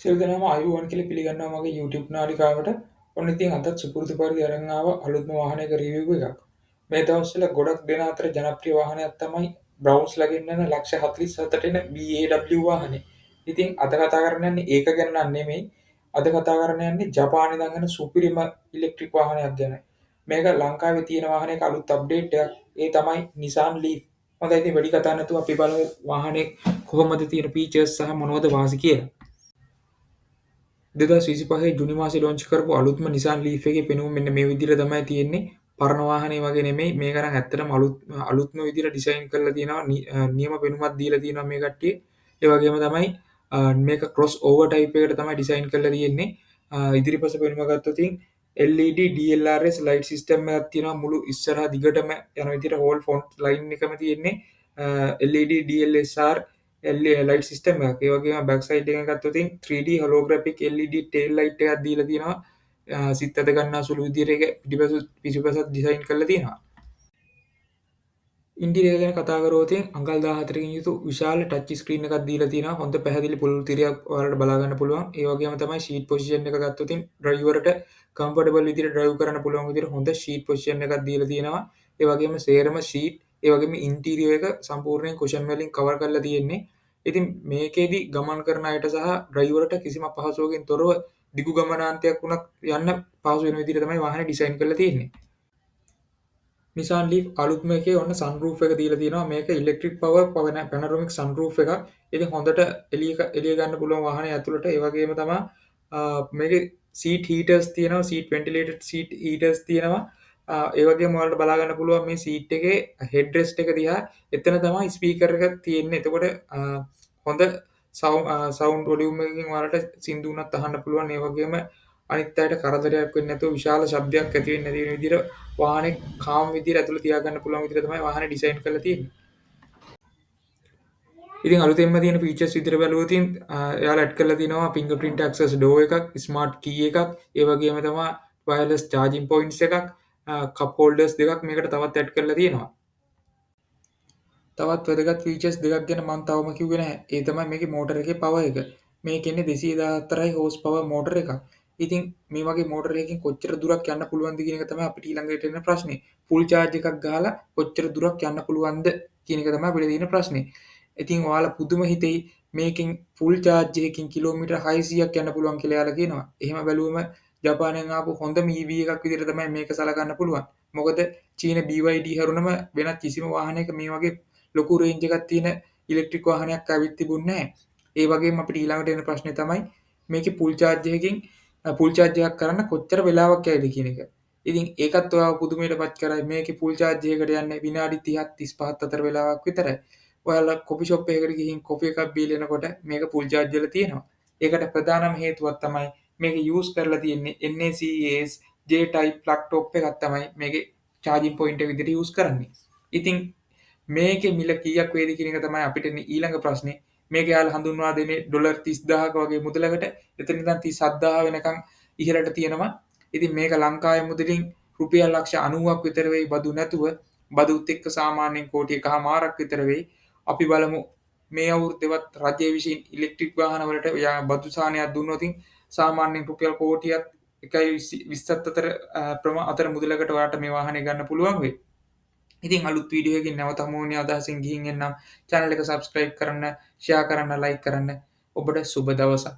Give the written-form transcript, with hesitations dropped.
සියලු දෙනාම ආයුබෝවන් කියලා පිළිගන්නවා මගේ YouTube නාලිකාවට. ඔන්න ඉතින් අදත් සුපුරුදු පරිදි අරන් ආව අලුත්ම වාහනයක රිවිව් එකක්. මේ දවස්වල ගොඩක් දෙනා අතර ජනප්‍රිය වාහනයක් තමයි බ්‍රවුන්ස් ළඟින් යන ලක්ෂ 47ට එන BAW වාහනේ. ඉතින් අද කතා කරන්න යන්නේ ඒක ගැන නම් නෙමෙයි. අද කතා කරන්න යන්නේ ජපානයේ ඉඳන් එන සුපිරිම ඉලෙක්ට්‍රික් වාහනයක් ගැන. මේක ලංකාවේ තියෙන වාහනයක අලුත් අප්ඩේට් එකක්. ඒ තමයි Nissan Leaf. හොඳයි, ඉතින් වැඩි කතා නැතුව අපි බලමු වාහනේ කොහොමද තියෙන ෆීචර්ස් සහ මොනවද වාසි කියලා. 2025 ජුනි මාසේ ලොන්ච් කරපු අලුත්ම Nissan Leaf එකේ පෙනුම මෙන්න මේ විදිහට තමයි තියෙන්නේ. පරණ වාහනේ වගේ නෙමෙයි. මේක නම් ඇත්තටම අලුත්ම විදිහට ඩිසයින් කරලා තියෙනවා. නියම පෙනුමක් දීලා තියෙනවා මේ කට්ටිය. ඒ වගේම තමයි මේක ක්‍රොස් ඕවර් ටයිප් එකට තමයි ඩිසයින් කරලා තියෙන්නේ. ඉදිරිපස පෙනුම ගත්තොත් LED DLRS light system එකක් තියෙනවා. මුළු ඉස්සරහා දිගටම යන විදිහට හෝල් ෆොන්ට් ලයින් එකම තියෙන්නේ LED DLSR light system එකක්. ඒ වගේම බෑක් සයිඩ් එකෙන් ගත්තොත් 3D holographic LED tail light එකක් දීලා තියෙනවා. සිත් ඇද ගන්නා සුළු විදිහට ඒක පිටිපසත් ඩිසයින් කරලා තියෙනවා. ඉන්ටීරියර් ගැන කතා කරොත් අඟල් 14කින් යුතු විශාල ටච් ස්ක්‍රීන් එකක් දීලා තියෙනවා. හොඳ පැහැදිලි පුළුල් තිරයක් ඔයාලට බලා ගන්න පුළුවන්. ඒ වගේම තමයි සීට් පොසිෂන් එක ගත්තොත් ඩ්‍රයිවර්ට කම්ෆර්ටබල් විදිහට ඩ්‍රයිව් කරන්න පුළුවන් විදිහට හොඳ සීට් පොසිෂන් එකක් දීලා තියෙනවා. ඒ වගේම සේරම සීට්, ඒ වගේම ඉන්ටීරියර් එක සම්පූර්ණයෙන් කුෂන් වලින් කවර් කරලා තියෙන්නේ. ඉතින් මේකෙදි ගමන් කරන අයට සහ ඩ්‍රයිවර්ට කිසිම අපහසුවකින් තොරව දිගු ගමනාන්තයක් වුණත් යන්න පහසු වෙන විදිහට තමයි වාහනේ ඩිසයින් කරලා තියෙන්නේ. Nissan Leaf අලුත්ම එකේ ඔන්න සන්රූෆ් එක දීලා තියෙනවා. මේක ඉලෙක්ට්‍රික් පවර් පැනරොමික් සන්රූෆ් එකක්. ඉතින් හොඳට එළිය ගන්න පුළුවන් වාහනේ ඇතුළට. ඒ වගේම තමයි මේකේ සීට් හීටර්ස් තියෙනවා, සීට් වෙන්ටිලේටඩ් සීට් හීටර්ස් තියෙනවා. ඒ වගේම ඔයාලට බලා ගන්න පුළුවන් මේ සීට් එකේ හෙඩ් රෙස්ට් එක දිහා එතන තමයි ස්පීකර් එක තියෙන්නේ. එතකොට හොඳ සවුන්ඩ් වොලියුම් එකකින් ඔයාලට සින්දු උනත් අහන්න පුළුවන්. ඒ වගේම අනිත් අයට කරදරයක් වෙන්නේ නැතුව, විශාල ශබ්දයක් ඇති වෙන්නේ නැති වෙන විදිහට වාහනේ කාම් විදිහට ඇතුළේ තියාගන්න පුළුවන් විදිහට තමයි වාහනේ ඩිසයින් කරලා තියෙන්නේ. ඉතින් අලුතෙන්ම තියෙන ෆීචර්ස් විදිහට බැලුවොත් එයාලා ඇඩ් කරලා තිනවා ෆින්ගර්ප්‍රින්ට් ඇක්සස් ඩෝර් එකක්, ස්මාර්ට් කී එකක්, ඒ වගේම තමයි වයර්ලස් චාර්ජින් පොයින්ට්ස් එකක්, කප් හෝල්ඩර්ස් දෙකක් මේකට තවත් ඇඩ් කරලා තියෙනවා. තවත් වැදගත් ෆීචර්ස් දෙකක් ගැන මම තවම කිව්වේ නැහැ. ඒ තමයි මේකේ මෝටර් එකේ පවර් එක. මේක එන්නේ 214යි හෝස් පවර් මෝටර් එකක්. ඉතින් මේ වගේ මෝටර් එකකින් කොච්චර දුරක් යන්න පුළුවන්ද කියන එක තමයි අපිට ඊළඟට එන ප්‍රශ්නේ. ෆුල් චාර්ජ් එකක් ගහලා කොච්චර දුරක් යන්න පුළුවන්ද කියන එක තමයි අපිට තියෙන ප්‍රශ්නේ. ඉතින් ඔයාලා පුදුම හිතෙයි මේකෙන් ෆුල් චාර්ජ් එකකින් කිලෝමීටර් 600ක් යන්න පුළුවන් කියලා එයාලා කියනවා. එහෙම බැලුවම ජපානයෙන් ආපු හොඳම EV එකක් විදිහට තමයි මේක සලකන්න පුළුවන්. මොකද චීන BYD හැරුණම වෙනත් කිසිම වාහනයක මේ වගේ ලොකු රේන්ජ් එකක් තියෙන ඉලෙක්ට්‍රික් වාහනයක් ආවිත් තිබුණේ නැහැ. ඒ වගේම අපිට ඊළඟට එන ප්‍රශ්නේ තමයි මේකේ ෆුල් චාර්ජ් එකකින් ෆුල් චාර්ජ් එකක් කරන්න කොච්චර වෙලාවක් යයිද කියන එක. ඉතින් ඒකත් ඔයාව පුදුමයට පත් කරයි. මේකේ ෆුල් චාර්ජ් එකකට යන්නේ විනාඩි 30ක් 35ක් අතර වෙලාවක් විතරයි. ඔයාලා කොෆි ෂොප් එකකට ගිහින් කොෆි එකක් බීලා එනකොට මේක ෆුල් චාර්ජ් වෙලා තියෙනවා. ඒකට ප්‍රධානම හේතුවක් තමයි මේක යූස් කරලා තියෙන්නේ NACS J type plug top එකක් තමයි මේකේ චාර්ජින් පොයින්ට් එක විදිහට යූස් කරන්නේ. ඉතින් මේකේ මිල කීයක් වේද කියන එක තමයි අපිට එන ඊළඟ ප්‍රශ්නේ. මේක යාළ හඳුන්වා දෙන්නේ ඩොලර් 30,000ක වගේ මුදලකට. එතන ඉඳන් 37,000 වෙනකන් ඉහළට තියෙනවා. ඉතින් මේක ලංකාවේ මුදලින් රුපියල් ලක්ෂ 90ක් විතර වෙයි බදු නැතුව. බදුත් එක්ක සාමාන්‍යයෙන් කෝටි එකහමාරක් විතර වෙයි. අපි බලමු මේ අවුරුද්දේවත් රජය විසින් ඉලෙක්ට්‍රික් වාහන වලට බදු සහනයක් දුන්නොත් සාමාන්‍යයෙන් රුපියල් කෝටියක් 1.20ත් අතර අතර මුදලකට ඔයාලට මේ වාහනේ ගන්න පුළුවන් වෙයි. ඉතින් අලුත් වීඩියෝ එකකින් නැවත හමු වෙන අදහසින් ගිහින් එන්නම්. චැනල් එක සබ්ස්ක්‍රයිබ් කරන්න, ෂෙයා කරන්න, ලයික් කරන්න. ඔබට සුබ දවසක්.